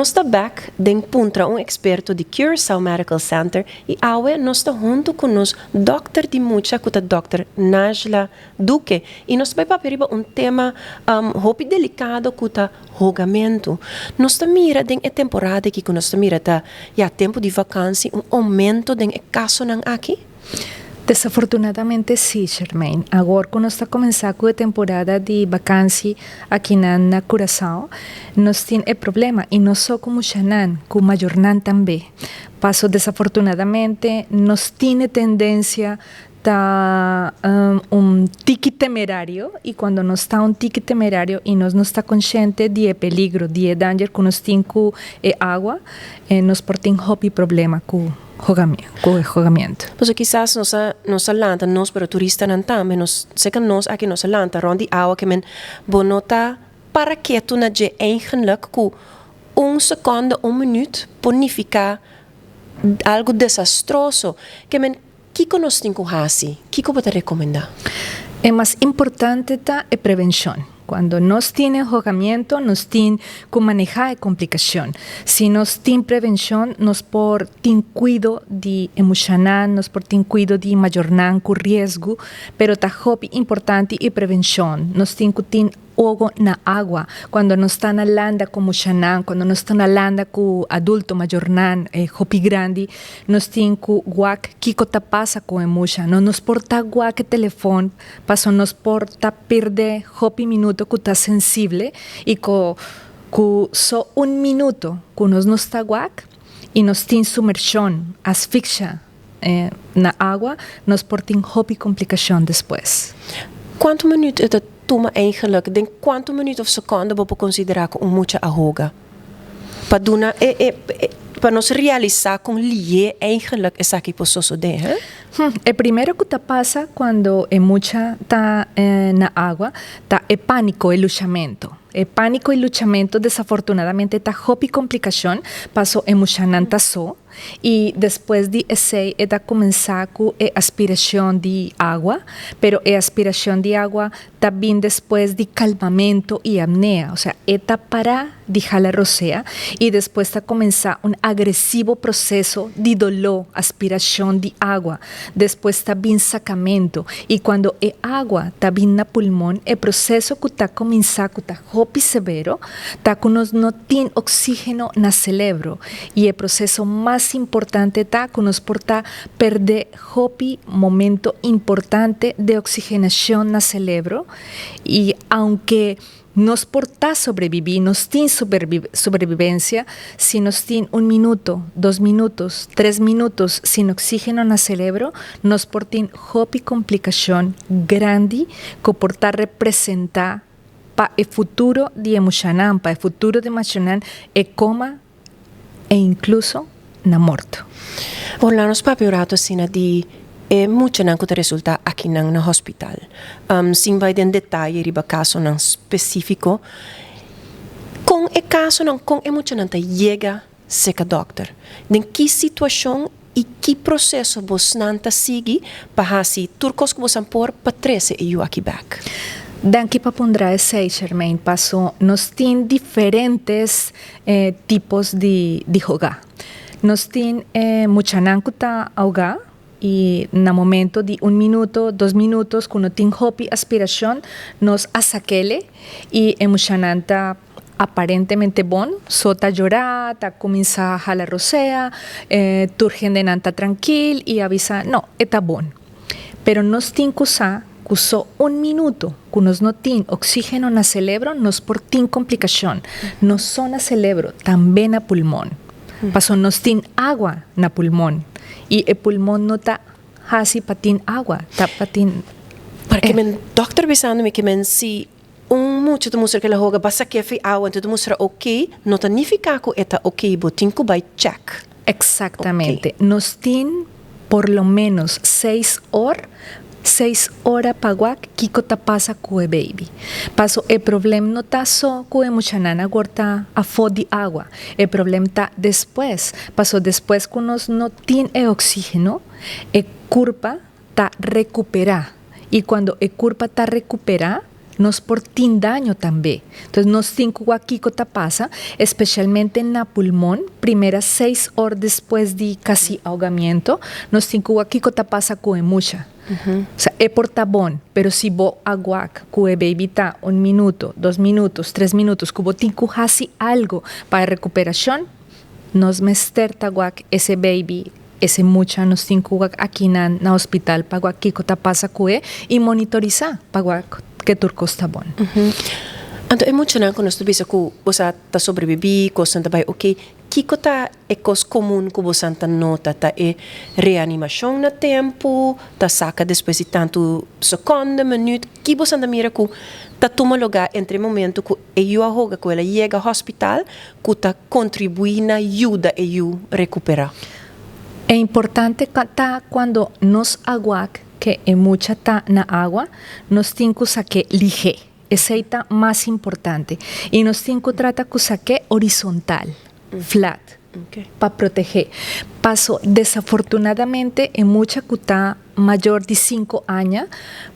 Nos ta bek den Puntra un Experto di Curaçao Medical Center y awe nos ta hunto cu nos dokter di mucha cu ta Dòkter Najla Duque y nos ta bay papia riba un tema hopi delicado cu ta hogamento. Nos ta mira den e temporada aki cu nos ta mira ta ya tempo di vakantie un aumento den e casonan aki? Desafortunadamente sí, Shermaine. Awor ku nos ta kuminsá ku e temporada di bakansi akinan na Curaçao, nos tin e problema i no so ku muchanan, ku mayornan tambe. Paso desafortunadamente nos tin e tendensia ta un tiki temerario i kuando nos ta un tiki temerario i nos no sta konshente di e peligro, di e danger ku nos tin ku e awa, nos por tin hopi problema ku ku e hogamiento. Pasobra kisas nos a nos a lanta nos pero turistanan tambe nos seka nos aki nos a lanta rond di awa ke men bo no ta para ketu na dje eigenlik ku un sekonde un minuut por nifiká algu desastroso ke men kiko nos tin ku hasi kiko bo ta rekomendá? E mas importante ta e prevenshon. Cuando nos tin e hogamiento, nos tin cu maneha e complicacion. Si nos tin prevencion, nos por tin cuido di e muchanan, nos por tin cuido di mayornan cu riesgo, pero ta hopi importante e prevencion. Nos tin cu tin ogo na agua. Cuando nos ta na landa cu muchanan, cuando nos ta na landa cu adulto mayornan, hopi grandi, nos tin cu wak kico ta pasa cu e mucha. No nos por ta wak e telefon Paso nos por ta pierde hopi minuto cu ta sensible y cu cu so un minuto cu nos no sta wak y nos tin sumersion, asfixia, na agua, nos por tin hopi complicacion despues. Cuanto minuut e ta tuma eigenlijk? Den cuanto minuut of seconde bo por considera cu un mucha a hoga? Pa duna e e pa nos realisa con lié eigenlijk esaki por sosode, he? E primero cu ta pasa cuando e mucha ta na agua ta e panico, e luchamento. E panico y luchamento desafortunadamente ta hopi complicacion paso e muchanan ta so y despues di esey e ta cuminsa cu e aspiracion di agua, pero e aspiracion di agua ta bin despues di calmamento y apnea, osea e ta para di hala rosea y despues ta comenzá un agresivo proceso di doló, aspiracion di agua, despues ta bin sacamento y cuando e agua ta bin na pulmon e proceso cu ta comenzá cu ta hopi severo ta cu nos no tin oxigeno na celebro y e proceso mas importante ta cu nos por ta perde hopi momento importante de oxigenacion na celebro y aunke nos por ta sobrevivi, nos tin sobrevivencia si nos tin un minuto, dos minutos, tres minutos sin oxigeno na celebro, nos por tin hopi complicacion grandi cu por ta representa pa e futuro di e muchanan, pa e futuro di machonan e coma e incluso na morto. Por la nos papia un rato asina di e muchanan cu ta resulta akinan na hospital. Sin bay den detaye riba casonan specifico, con e casonan, con e muchanan ta yega seca dokter? Den ki situacion y ki proceso bosnan ta sigui pa haci tur cos cu bosan por pa trece e yu aki bek? Danki pa pondra esey, Shermaine. Paso nos tin diferentes tipos di di hoga. Nos tin e muchanan cu ta ahoga y na momento di un minuto, dos minutos cu no tin hopi aspiracion nos a sakele y e muchanan ta aparentemente bon, so ta yora, ta cuminsa hala rosea, tur hendenan ta trankil y a bisa no, e ta bon. Pero nos tin cu sa cu so un minuto cu nos no tin oxigeno na celebro nos por tin complicacion, no so na celebro, tambe na pulmon. Paso nos tin agua na pulmon y e pulmon no ta haci pa tin agua, ta pa tin. Para men dokter bisando mi ke men si Un mucha ta mustra ku el a hoga basta kefi awa anto ta mustra ok, no ta nifiká ku e ta ok, bo tin ku bai chèk. Eksaktamente. Nos tin por lo ménos seis or, seis ora pa wak kiko ta pasa ku e baby. Paso e problem no ta so ku e muchanan a gorta afó di awa, e problem ta despues. Paso despues ku nos no tin e oksígeno, e kurpa ta rekuperá. I kuando e kurpa ta rekuperá. Nos por tin daño tambe. Entonces nos tin ku wak kiko ta pasa, especialmente na pulmon, primera 6 or despues di casi ahogamiento, nos tin ku wak kiko ta pasa ku e mucha. Osea, e por ta bon, pero si bo a wak ku e baby ta 1 minuto, 2 minuto, 3 minuto, ku bo tin ku hasi algo pa rekuperashon, nos mester ta wak e baby, e mucha, nos tin ku wak aki na hospital pa wak kiko ta pasa ku e i monitorisá pa wak ku tur kos ta bon. Anto, e muchanan ku nos ta bisa ku bo ta sobrebibí, kos ta bai ok. Kiko ta e kos komun ku bo ta nota? Ta e reanimashon na tempu, ta saka despues di tantu sekonde, minuut, ki bo ta mira ku ta tuma lugá entre momento ku e yu a hoga ku el a yega hospital, ku ta kontribuí na yuda e yu rekuperá? E importante ta kuando nos a wak ku e mucha ta na awa, nos tin ku sak'é lihé. Esei ta mas importante. I nos tin ku trata ku sak'é horizontal, flat, pa protehé. Paso, desafortunadamente, e mucha ku ta mayó di 5 aña,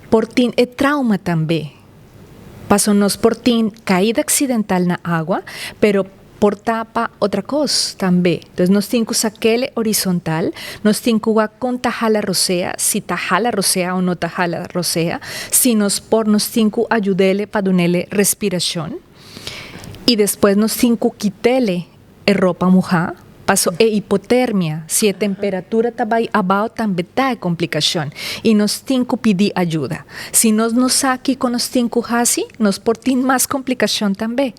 por tin e trauma tambe. Paso nos por tin kaida aksidental na awa, pero por ta pa otro kos tambe. Entonces nos tin ku sak'é horizontal, nos tin ku kon ta hala rosea, si ta hala rosea o no ta hala rosea, si nos por nos tin ku yud'é pa dun'é respirashon. I despues nos tin ku kit'é e ropa muhá, paso e hipotermia, si e temperatura ta bai abou, tambe ta komplikashon. I nos tin ku pidi ayuda. Si nos no sa kiko nos tin ku hasi, nos por tin mas komplikashon tambe.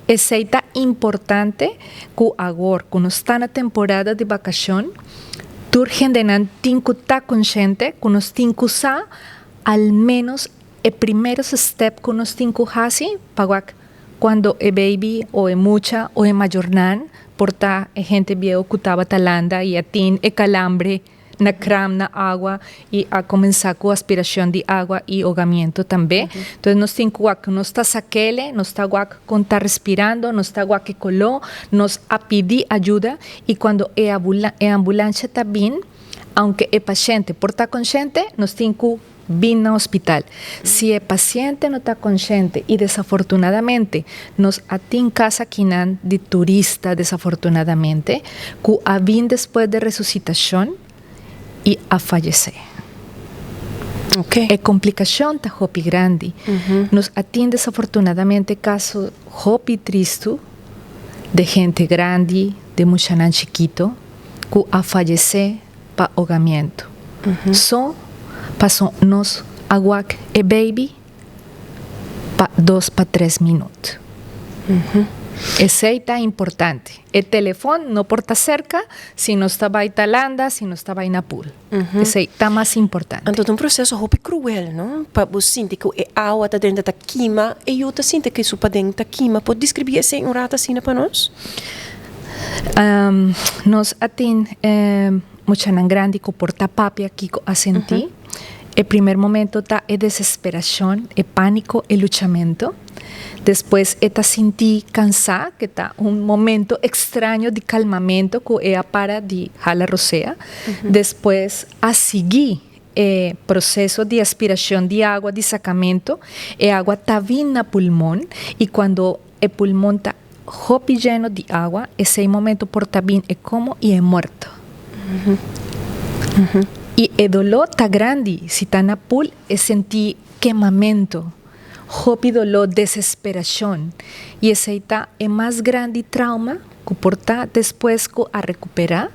Esei ta importante ku awor, ku nos ta na temporada di vakashon, tur hendenan tin ku ta konsiente, ku nos tin ku sa, al menos e promé step ku nos tin ku hasi, pa kuando e baby o e mucha o e mayornan por ta e hende bieu ku tabata landa i a tin e kalambre na kram na awa i a kuminsá ku aspirashon di awa i ahogamiento tambe. Entonces nos tin ku nos ta sak'é, nos ta wak kon ta respirando, nos ta wak e koló, nos a pidi ayuda i kuando e ambulans ta bin, aunke e pashènt por ta konsiente, nos tin ku bin na hospital. Si e pashènt no ta konsiente i desafortunadamente nos a tin kaso akinan di turista desafortunadamente ku a bin despues di resusitashon i a fayesé. E komplikashon ta hopi grandi. Nos a tin desafortunadamente kaso hopi tristu di hende grandi, di muchanan chikitu ku a fayesé pa ahogamiento. So, paso nos a wak e baby pa 2 pa 3 minuut. Esei ta importante. E telefòn no por ta serka si nos ta bai ta landa, si nos ta bai na pool. Esei ta mas importante. Anto, un proseso hopi kruel, no? Pa bo sinti ku e awa ta den ta kima, e yu ta sinti ku su paden ta kima. Por deskribí esei un ratu asina pa nos? Nos a tin muchanan grandi ku por ta papia kiko a sinti. E promé momento ta e desesperashon, e pániko, e luchamentu. Despues e ta sinti kansá, ku ta un momento ekstraño di kalmamentu ku e a para di hala rosea. Despues a sigui e proseso di aspirashon di awa, di sakamentu, e awa ta bin na pulmon i kuando e pulmon ta hopi yena di awa, esei momento por ta bin e koma i e morto. I e doló ta grandi, si ta na pool e sinti kemamentu, hopi doló, desesperashon. I esei ta e mas grandi trauma ku por ta despues ku a rekuperá,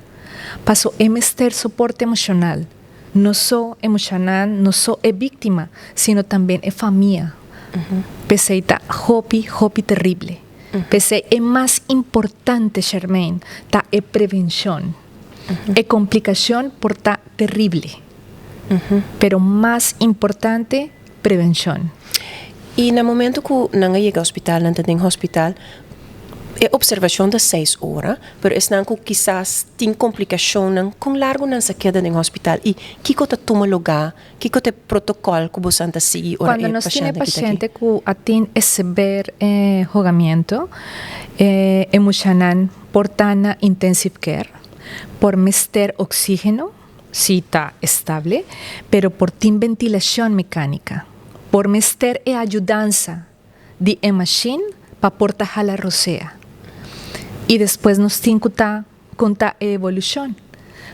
paso e mester soporte emoshonal. No so emoshonal, no so e víktima, sino tambe e famia. P'esei ta hopi, hopi teribel. P'esei e mas importante, Charmaine, ta e prevenshon. E komplikashon por ta teribel. Pero mas importante, prevenshon. I na momento ku nan yega hospital, nan ta den hospital, e opservashon ta 6 ora, pero esnan ku kisas tin komplikashon, kon largu nan sa keda den hospital i kiko ta tuma lugá, kiko ta e protokòl ku boso ta sigui ora Kuando nos tin pashènt ku a tin severo ahogamiento, e muchanan por ta na intensive care, por mester oksígeno, si ta estable, pero por tin ventilashon mekániko. Por mester e ayudansa di e mashin pa por ta hala rosea. I despues nos tin ku ta kon ta e evolushon.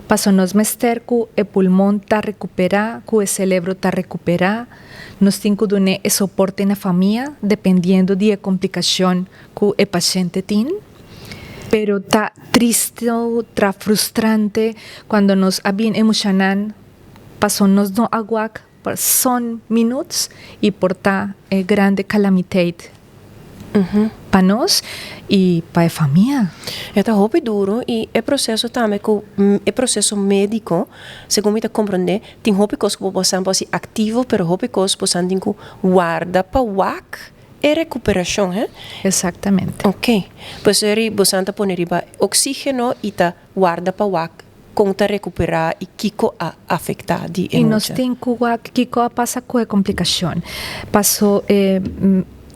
Paso nos mester ku e pulmon ta rekuperá, ku e selebro ta rekuperá. Nos tin ku dun'é e soporte na famia dependiendo di e komplikashon ku e pashente tin. Pero ta tristu, tra frustrante kuando nos a bin e mushanan paso nos no a wak pa son minuts y por ta e grande calamiteit pa nos y pa e famia. E ta hopi duro y e proceso tambe cu e proceso medico, segun mi ta comprende, tin hopi cos cu bo por haci bo activo, pero hopi cos bo san tin cu warda pa wak e recuperacion, he? Exactamente. Ok. Pues eri bo san ta pone riba oxigeno y ta warda pa wak kon ta rekuperá i kiko a afektá di e mucha. I nos tin ku wak kiko a pasa ku e komplikashon. Paso e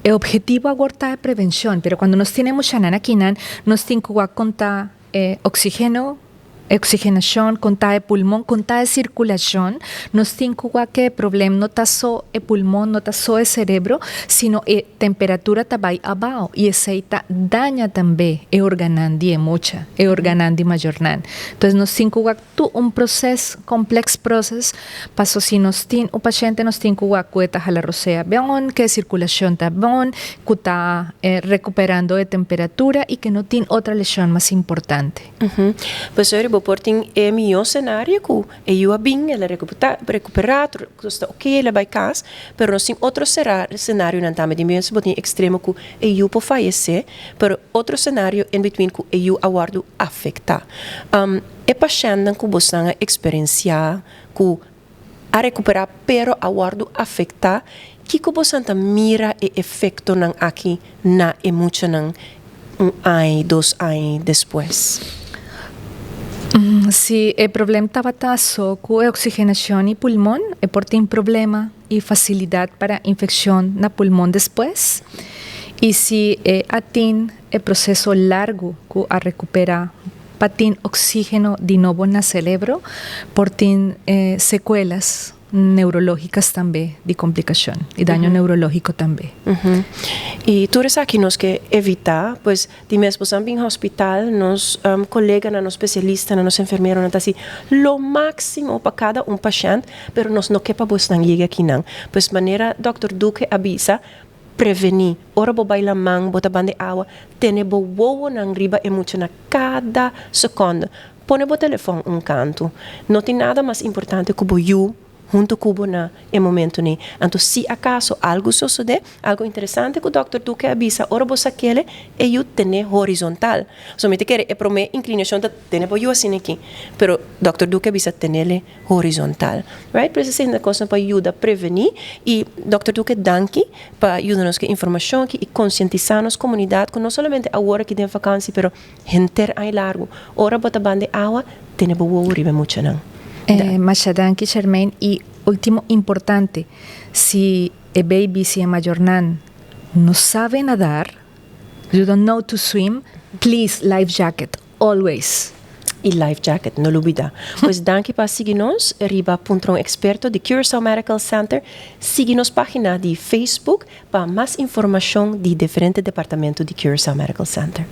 e ophetivo awor ta e prevenshon, pero kuando nos tin e muchanan akinan nos tin ku wak kon ta e oxigeno, e oxigenashon, kon ta e pulmon, kon ta e sirkulashon. Nos tin ku wak ke e problem no ta so e pulmon, no ta so e serebro, sino e temperatura ta bai abao i esei ta daña tambe e organan di e mucha, e organan di mayornan. Entonces nos tin cu wak tur un proces, complex proces, paso si nos tin un paciente nos tin cu wak cu e ta hala rosea bon, cu e circulacion ta bon, cu ta recuperando e temperatura i cu no tin otra lesion mas importante. Pues ora bo por tin e mihó scenario cu E yu a bin, el a rekuperá, tur kos ta oké, el a bai kas, pero nos tin otro senarionan tambe. Tin biaha bo tin ekstremo ku e yu por fayesé, pero otro senario in between ku e yu a wòrdu afektá. E pashèntnan ku bosnan a eksperensiá ku a rekuperá pero a wòrdu afektá, kiko bosan ta mira e efektonan aki na e muchanan un aña, dos aña despues? Si e problem tabata so ku e oksigenashon i pulmon, e por tin problema i fasilidat para infekshon na pulmon despues. I si e a tin e proseso largu ku a rekuperá pa tin oksígeno di nobo na selebro, por tin sekuelas neurológicas tambe di complicacion y daño neurológico tambe. Y tur esaki nos ke evita, pues di mes bo san bin hospital, nos coleganan, nos specialistanan, nos enfermeronan ta haci lo maximo pa cada un pashent, pero nos no ke pa bosnan yega akinan. Pues manera Dòkter Duque a bisa, preveni, ora bo bay laman, bo ta banda e awa, tene bo wowonan riba e mucha na cada seconde. Pone bo telefòn un kantu. No tin nada mas importante ku bo yu huntu ku bo na e momentunan ei. Anto si akaso algu sosodé, algu interesante ku dòkter Duque a bisa, ora bo sak'el e yu ten'é horizontal. So mi ta kere e promé inklinashon ta tene bo yu asina aki, pero dòkter Duque a bisa ten'el horizontal. Right? Por eso esei ta kosnan pa yuda prevení i dòkter Duque danki pa yuda nos ku e informashon aki i konsientisá nos komunidat ku no solamente awor aki den vakansi pero Henter aña largu, ora bo ta banda e awa, tene bo wowo riba e muchanan. Masha danki Shermaine y ultimo importante si e baby si e mayornan no sabe nadar, you don't know to swim, please life jacket always. Y life jacket, no lubida. Pues danki pa sigui nos riba Puntra un Experto di Curaçao Medical Center. Sigui nos pagina di Facebook Pa mas informashon di diferente departamento di Curaçao Medical Center.